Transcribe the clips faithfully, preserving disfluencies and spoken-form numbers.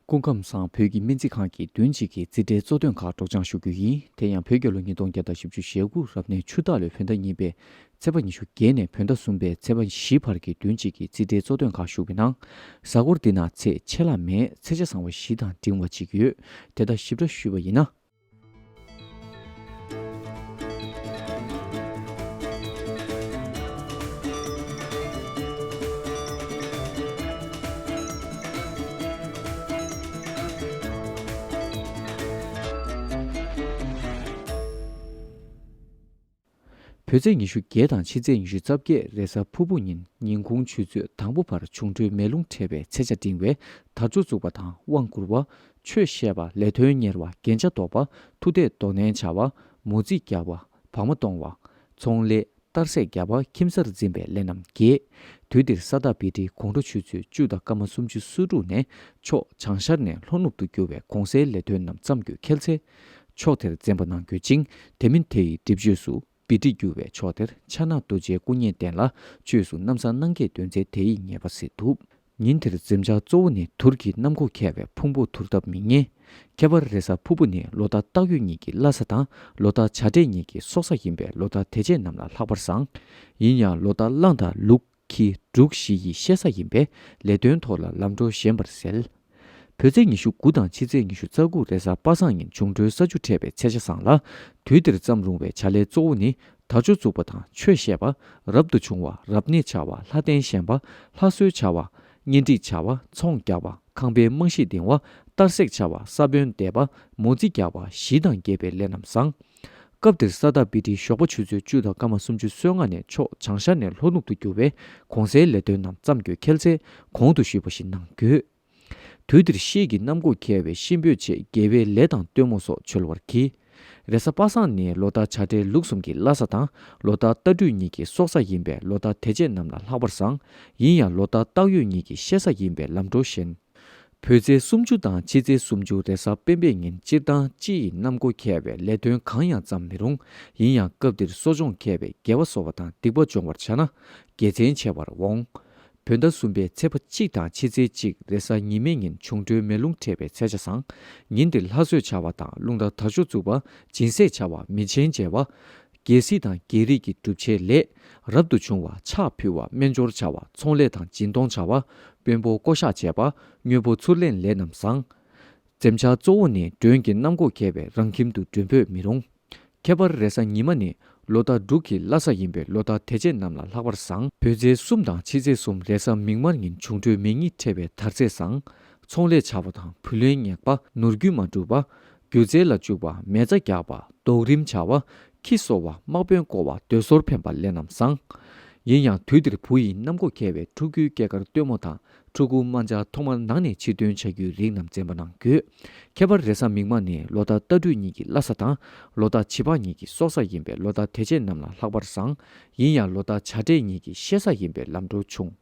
སྐུ་ཁམས་བཟང་། བོད་ཀྱི་སྨན་རྩིས་ཁང་གི་བདུན་གཅིག་གི་རྩིས་ཁྲའི་གཙོ་དོན་ཁག་སྒྲོག་སྦྱང་ཞུ་རྒྱུ་ཡིན། དེ་ཡང་བོད་རྒྱལ་ལོ་ཉིས་སྟོང་བརྒྱ་དང་བཞི་བཅུ་ཞེ་དགུ་རབ་གནས་ཆུ་སྟག་ལོའི་བོད་ཟླ་གཉིས་པའི་ཚེས་པ་ཉི་ཤུ་བརྒྱད་ནས་བོད་ཟླ་གསུམ་པའི་ཚེས་པ་བཞི་བར་གྱི་བདུན་གཅིག་གི་རྩིས་ཁྲའི་གཙོ་དོན་ཁག་ཞུ་བའི་ནང་། གཟའ་འཁོར་འདི་ན་ཚེས་ཆད་ལྷག་མེད། ཚེས་ཆ་བཟང་བ་བཞི་དང་འབྲིང་བ་གཅིག་ཡོད། དེ་དག་ཞིབ་ཕྲ་ཞུས་པ་ཡིན་ན། བོད་ཚེས་ཉི་ཤུ་བརྒྱད་དང་ཕྱི་ཚེས་ཉི་ཤུ་རྩ་བརྒྱད་རེས་གཟའ་ཕུར་བུ་ཉིན་ཉིན་གུང་ཆུ་ཚོད་དང་པོ་བར་འབྱུང་འཕྲོད་མེ་རླུང་འཕྲད་པའི་ཚེས་ཆ་འབྲིང་བས། དར་ལྕོག་བཙུགས་པ་དང་དབང་བསྐུར་བ། ཆོས་བཤད་པ། ལས་དོན་གཉེར་བ། རྒྱན་ཆ་འདོགས་པ། མཐུ་གཏད་དོ་ནན་བྱ་བ། མོ་རྩིས་རྒྱག་པ། བག་མ་གཏོང་བ། ཚོང་ལས། གཏར་སྲེག་རྒྱག་པ། ཁྱིམ་གསར་འཛིན་པའི་ལས་རྣམས་རྒྱས། དུས་འདིར་ས་བདག་བཻ་ཌཱི་དགོང་དྲོ་ཆུ་ཚོད་བཅུ་དང་སྐར་མ་སུམ་ཅུ་སོ་དྲུག་ནས་ཕྱོགས་བྱང་ཤར་ནས་ལྷོ་ནུབ་ཏུ་རྒྱུ་བའི་གོང་གསལ་ལས་དོན་རྣམས་བརྩམ་དགོས་ཁེལ་ཚེ། ཕྱོགས་དེར་འཛེམ་པ་གནང་དགོས་ཅིང་། དེ་མིན་དེ་ཡི་སྒྲིབ་བཅོས་སུ། བཻ་ཌཱི་རྒྱུ་བའི་ཕྱོགས་དེར་ཕྱག་ན་རྡོ་རྗེའི་སྐུ་བརྙན་བསྟན་ལ་བཅོས་སུ་གནམ་ས་སྣང་བརྒྱད་འདོན་ཚེ་དེ་ཡི་ཉེས་པ་སེལ་ཐུབ། ཉིན་དེར་འཛེམ་བྱ་གཙོ་བོ་ནི་དུར་གྱི་གནམ་སྒོ་ཁེལ་བས་ཕུང་པོ་དུར་ཐབས་མི་ཉན། ཁྱད་པར་རེས་གཟའ་ཕུར་བུ་ནི་ལོ་ཟླ་སྟག་ཡོས་གཉིས་ཀྱི་བླ་གཟའ་དང་ལོ་ཟླ་བྱ་སྤྲེལ་གཉིས་ཀྱི་སྲོག་གཟའ་ཡིན་པས་ལོ་ཟླ་དེ་ཚོ་རྣམས་ལ་ལྷག་པར་བཟང་། ཡིན་ཡང་ལོ་ཟླ་གླང་དང་ལུག་ཁྱི་འབྲུག་བཞི་ཡི་གཤེད་གཟའ་ཡིན་པས་ལས་དོན་ཐོག་ལ་ལམ་འགྲོ་ཞན་པར་གསལ། བོད་ཚེས་ཉི་ཤུ་དགུ་དང་ཕྱི་ཚེས་ཉི་ཤུ་རྩ་དགུ་རེས་གཟའ་པ་སངས་ཉིན་འབྱུང་འཕྲོད་ས་ཆུ་འཕྲད་པའི་ཚེས་ཆ་བཟང་ལ། དུས་འདིར་བརྩམ་རུང་བའི་བྱ་ལས་གཙོ་བོ་ནི། དར་ལྕོག་བཙུགས་པ་དང་ཆོས་བཤད་པ། རབ་ཏུ་བྱུང་བ། རབ་གནས་བྱ་བ། ལྷ་རྟེན་བཞེངས་པ། ལྷ་གསོལ་བྱ་བ། གཉེན་སྒྲིག་བྱ་བ། ཚོང་རྒྱག་པ། ཁང་པའི་རྨང་གཞི་འདིང་བ། གཏར་སྲེག་བྱ་བ། ས་བོན་འདེབས་པ། མོ་རྩིས་རྒྱག་པ། གཞི་དང་འགྱེད་པའི་ལས་རྣམས་བཟང་། སྐབས་འདིར་ས་བདག་བཻ་ཌཱི་ཞོགས་པ་ཆུ་ཚོད་བཅུ་དང་སྐར་མ་སུམ་ཅུ་སོ་ལྔ་ནས་ཕྱོགས་བྱང་ཤར་ནས་ལྷོ་ནུབ་ཏུ་རྒྱུ་བས་གོང་གསལ་ལས་དོན་རྣམས་བརྩམ་དགོས་ཁེལ་ཚེ་གོང་དུ་ཞུས་པ་བཞིན་གནང་དགོས། དུས་འདིར་ཤེལ་གྱི་གནམ་སྒོ་ཁེལ་བས་གཤིན་པོའི་ཆེད་དགེ་བའི་ལས་དང་སྟོན་མོ་སོགས་འཆོལ་བར་གྱིས། རེས་གཟའ་པ་སངས་ནི་ལོ་ཟླ་བྱ་སྤྲེལ་ལུག་གསུམ་གྱི་བླ་གཟའ་དང་ལོ་ཟླ་རྟ་སྦྲུལ་གཉིས་ཀྱི་སྲོག་གཟའ་ཡིན་པས་ལོ་ཟླ་དེ་ཚོ་རྣམས་ལ་ལྷག་པར་བཟང་། ཡིན་ཡང་ལོ་ཟླ་སྟག་ཡོས་གཉིས་ཀྱི་གཤེད་གཟའ་ཡིན་པས་ལམ་འགྲོ་ཞན། བོད་ཚེས་སུམ་ཅུ་དང་ཕྱི་ཚེས་སུམ་ཅུ་རེས་གཟའ་སྤེན་པའི་ཉིན་སྤྱིར་བཏང་སྤྱི་ཡི་གནམ་སྒོ་ཁེལ་བས་ལས་དོན་གང་ཡང་བརྩམ་མི་རུང་། ཡིན་ཡང་སྐབས་འདིར་གསོ་སྦྱོང་ཁེལ་བས་དགེ་བ་གསོ་བ་དང་སྡིག་པ་སྦྱོང་བར་བྱ་ན་དགེ་མཚན་ཆེ་བར་འོང་། བོད་ཟླ་གསུམ་པའི་ཚེས་པ་གཅིག་དང་ཕྱི་ཚེས་གཅིག་རེས་གཟའ་ཉི་མའི་ཉིན་འབྱུང་འཕྲོད་མེ་རླུང་འཕྲད་པའི་ཚེས་ཆ་བཟང་། ཉིན་འདིར་ལྷ་གསོལ་བྱ་བ་དང་རླུང་རྟ་དར་ལྕོག་བཙུགས་པ། སྦྱིན་སྲེག་བྱ་བ། མི་ཆེན་མཇལ་བ། རྒྱལ་སྲིད་དང་རྒྱལ་རིགས་ཀྱི་སྒྲུབ་བྱའི་ལས། རབ་ཏུ་བྱུང་བ། ཕྱག་ཕུལ་བ། སྨན་སྦྱོར་བྱ་བ། ཚོང་ལས་དང་སྦྱིན་གཏོང་བྱ་བ། དཔོན་པོ་བསྐོ་གཞག་བྱས་པ། དངོས་པོ་ཚུར་ལེན་ལས་རྣམས་བཟང་། འཛེམ་བྱ་གཙོ་བོ་ནི་མགྲོན་གྱི་གནམ་སྒོ་ཁེལ་བས་རང་ཁྱིམ་དུ་མགྲོན་འབོད་མི་རུང་། ཁྱད་པར་རེས་གཟའ་ཉི་མ་ནི་ལོ་ཟླ་འབྲུག་གི་བླ་གཟའ་ཡིན་པས་ལོ་ཟླ་དེ་ཚོ་རྣམས་ལ་ལྷག་པར་བཟང་། བོད་ཚེས་གསུམ་དང་ཕྱི་ཚེས་གསུམ་རེས་གཟའ་མིག་དམར་ཉིན་འབྱུང་འཕྲོད་མེ་གཉིས་འཕྲད་པས་དར་ཚེས་བཟང་། ཚོང་ལས་བྱ་བ་དང་བུ་ལོན་ཉེག་པ། ནོར་རྒྱུན་མ་འགྲུབ་པ། སྒྱུ་རྩལ་ལ་འཇུག་པ། མེ་བཙའ་རྒྱག་པ། རྡོག་རིམ་བྱ་བ། ཁྱི་གསོ་བ། དམག་དཔོན་བསྐོ་བ། སྡོད་སོར་འཕེན་པ་ལས་རྣམས་བཟང་། ཡིན་ཡང་དུས་འདིར་བུ་ཡི་གནམ་སྒོ་ཁེལ་བས་ཕྲུ་གུའི་སྐྱེས་སྐར་སྟོན་མོ་དང་ཕྲུ་གུ་དམར་འབྱར་ཐོག་མར་ནང་ནས་ཕྱིར་ཐོན་བྱ་རྒྱུའི་རིགས་རྣམས་འཛེམ་པ་གནང་དགོས། ཁྱད་པར་རེས་གཟའ་མིག་དམར་ནི་ལོ་ཟླ་རྟ་སྦྲུལ་གཉིས་ཀྱི་བླ་གཟའ་དང་ལོ་ཟླ་བྱི་ཕག་གཉིས་ཀྱི་སྲོག་གཟའ་ཡིན་པས་ལོ་ཟླ་དེ་ཚོ་རྣམས་ལ་ལྷག་པར་བཟང་། ཡིན་ཡང་ལོ་ཟླ་བྱ་སྤྲེལ་གཉིས་ཀྱི་གཤེད་གཟའ་ཡིན་པས་ལམ་འགྲོ་ཆུང་།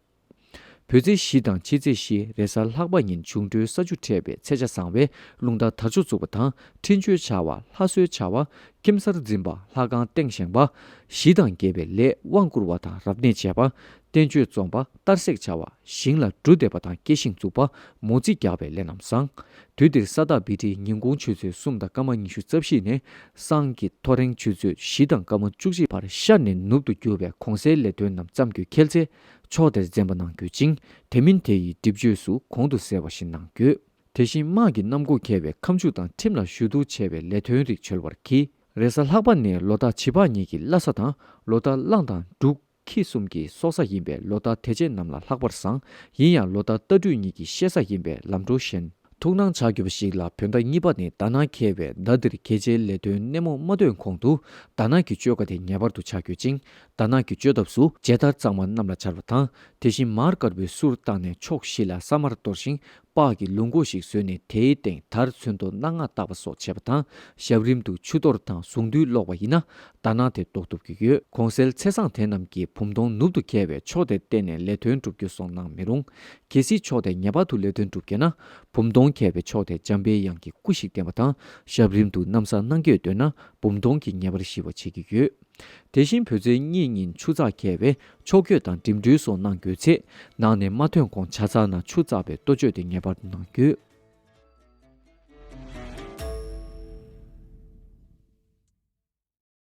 བོད་ཚེས་བཞི་དང་ཕྱི་ཚེས་བཞི་རེས་གཟའ་ལྷག་པ་ཉིན་འབྱུང་འཕྲོད་ས་ཆུ་འཕྲད་པའི་ཚེས་ཆ་བཟང་བས་རླུང་རྟ་དར་ལྕོག་བཙུགས་པ་དང་འཕྲིན་བཅོལ་བྱ་བ། ལྷ་གསོལ་བྱ་བ། ཁྱིམ་གསར་འཛིན་པ། ལྷ་ཁང་སྟེང་བཞེངས་པ། གཞི་དང་འགྱེད་པའི་ལས། དབང་བསྐུར་བ་དང་རབ་གནས་བྱས་པ། བསྟན་བཅོས་རྩོམ་པ། གཏར་སྲེག་བྱ་བ། ཞིང་ལ་འབྲུ་འདེབས་པ་དང་སྐྱེ་ཤིང་འཛུགས་པ། མོ་རྩིས་རྒྱག་པའི་ལས་རྣམས་བཟང་། དུས་འདིར་ས་བདག་བཻ་ཌཱི་ཉིན་གུང་ཆུ་ཚོད་གསུམ་དང་སྐར་མ་ཉི་ཤུ་རྩ་བཞི་ནས་སང་གི་ཐོ་རེངས་ཆུ་ཚོད་བཞི་དང་སྐར་མ་བཅུ་གཅིག་བར་ཤར་ནས་ནུབ་ཏུ་རྒྱུ་བའི་གོང་གསལ་ལས་དོན་རྣམས་བརྩམ་དགོས་ཁེལ་ཚེ། ཕྱོགས་དེར་འཛེམ་པ་གནང་དགོས་ཅིང་། དེ་མིན་དེ་ཡི་སྒྲིབ་བཅོས་སུ་གོང་དུ་གསལ་བ་བཞིན་གནང་དགོས། དེ་བཞིན་དམག་གི་གནམ་སྒོ་ཁེལ་བས་ཁ་མཆུ་དང་ཁྲིམས་ལ་ཞུ་གཏུག་བྱས་པའི་ལས་དོན་རིགས་འཆོལ་བར་གྱིས། རེས་གཟའ་ལྷག་པ་ནི་ལོ་ཟླ་བྱི་ཕག་གཉིས་ཀྱི་བླ་གཟའ་དང་ལོ་ཟླ་གླང་དང་འབྲུག་ཁྱི་གསུམ་གྱི་སྲོག་གཟའ་ཡིན་པས་ལོ་ཟླ་དེ་ཚོ་རྣམས་ལ་ལྷག་པར་བཟང་། ཡིན་ཡང་ལོ་ཟླ་རྟ་སྦྲུལ་གཉིས་ཀྱི་གཤེད་གཟའ་ཡིན་པས་ལམ་འགྲོ་ཞན། ཐུགས་སྣང་བྱ་དགོས་པ་ཞིག་ལ་བོད་ཟླ་གཉིས་པ་ནི་ཟླ་ནག་ཁེལ་བས་ཟླ་འདིར་གལ་ཆེའི་ལས་དོན་སྣེ་མོ་མ་ཐོན་གོང་དུ་ཟླ་ནག་གི་གཅོད་ཀ་དེ་ངེས་པར་དུ་བྱ་དགོས་ཅིང་། ཟླ་ནག་གི་གཅོད་ཐབས་སུ་མཇལ་དར་གཙང་མ་གནམ་ལ་འཕྱར་བ་དང་། དེ་བཞིན་མར་དཀར་པོའི་གསུར་བཏང་ནས་ཕྱོགས་བཞི་ལ་ས་དམར་གཏོར་ཞིང་། པགས་ཀྱི་ལུག་མགོ་ཞིག་བཟོས་ནས་དེའི་སྟེང་དར་ཚོན་མདོག་སྣ་ལྔ་བཏགས་པ་སོགས་བྱས་པ་དང་། ཞབས་རིམ་དུ་ཆུ་གཏོར་དང་གཟུངས་འདུས་ཀློག་པ་ཡིན་ན་ཟླ་ནག་དེ་ཟློག་ཐུབ་ཀྱི་ཡོད། གོང་གསལ་ཚེས་བཟང་དེ་རྣམས་ཀྱིས་བུམ་སྟོང་ནུབ་ཏུ་ཁེལ་བའི་ཕྱོགས་དེར་བལྟས་ནས་ལས་དོན་སྒྲུབ་རྒྱུ་སོགས་གནང་མི་རུང་། གལ་སྲིད་ཕྱོགས་དེར་ངེས་པར་དུ་ལས་དོན་སྒྲུབ་དགོས་ན། བུམ་སྟོང་ཁེལ་བའི་ཕྱོགས་དེར་འཇམ་པའི་དབྱངས་ཀྱི་སྐུ་ཞིག་བསྟན་པ་དང་། ཞབས་རིམ་དུ་གནམ་ས་སྣང་བརྒྱད་འདོན་ན་བུམ་སྟོང་གིས་ངེས་པར་ཞི་བ་བྱེད་ཀྱི་ཡོད། དེ་བཞིན་བོད་ཚེས་གཉིས་ཉིན་ཆུ་ཚགས་ཁེལ་བས་ཕྱོགས་བསྐྱོད་དང་འགྲིམ་འགྲུལ་སོགས་གནང་དགོས་ཚེ། ནང་ནས་མ་ཐོན་གོང་ཇ་ཚགས་ནང་ཆུ་བཙགས་པའི་ལྟོ་སྤྱོད་དེ་ངེས་པར་དུ་གནང་དགོས།